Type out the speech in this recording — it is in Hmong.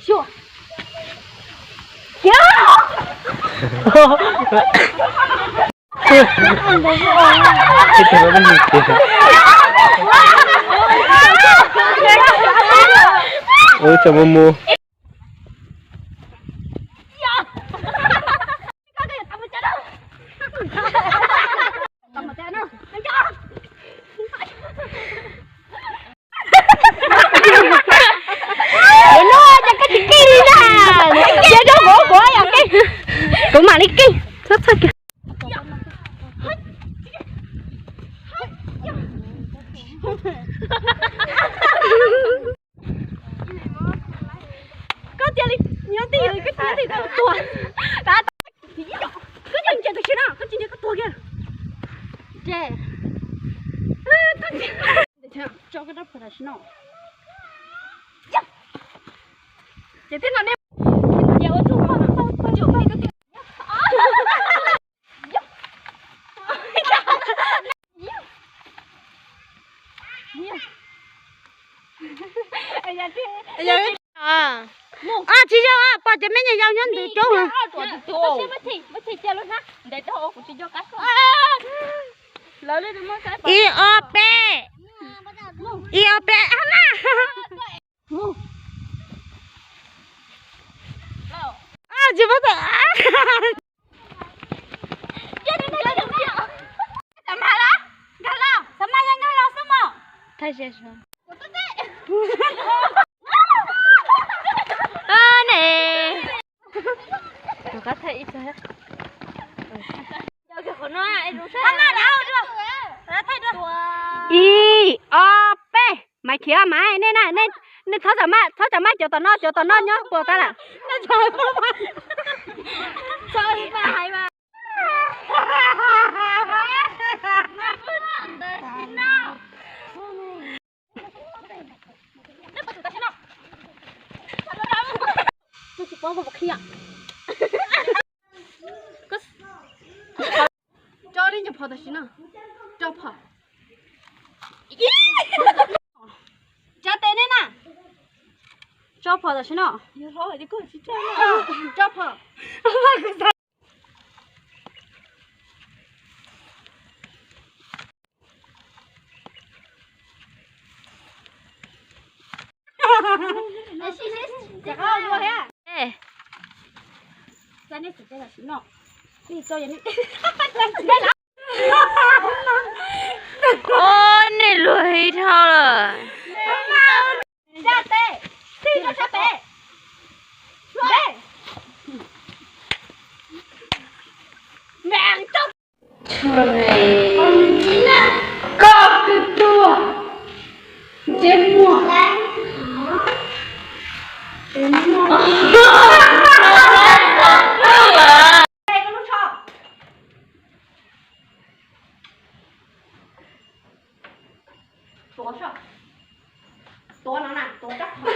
Xyuas. Ua tsaug mus mus. Ua no ces koj tsis keej li na. Ces rau kuv, kuv yog keej, kuv mam li keej. Txhob txhawj kiag. Koj cia li nyob twj ywm, koj cia li tuag. Koj nyob ntsia tam sim no, koj tsis nyob koj tuag kiag. Tso koj rab phom tam sim no. Ces thiab no nej, tsis yog pom cov me nyuam yaus nyob ntawd coob. Ib ob peb, ib ob peb na. Tsis paub tawm. Ne, rov qab thaij ib txog. Ib ob peb, Maiv Khiav, Maiv, nej na, nej txhob tsam maj, txhob tsam maj, cov tom no, cov tom no nyob puas tab lawm. Tso li nyuag phom tam sim no. Tso phom. Tsa tes nej na. Tso phom tam sim no. Tso phom. Ua nej luag ib dhau lawm. Koj kwv tuag, ntsej muag. Tuav no na, tuav rab phom.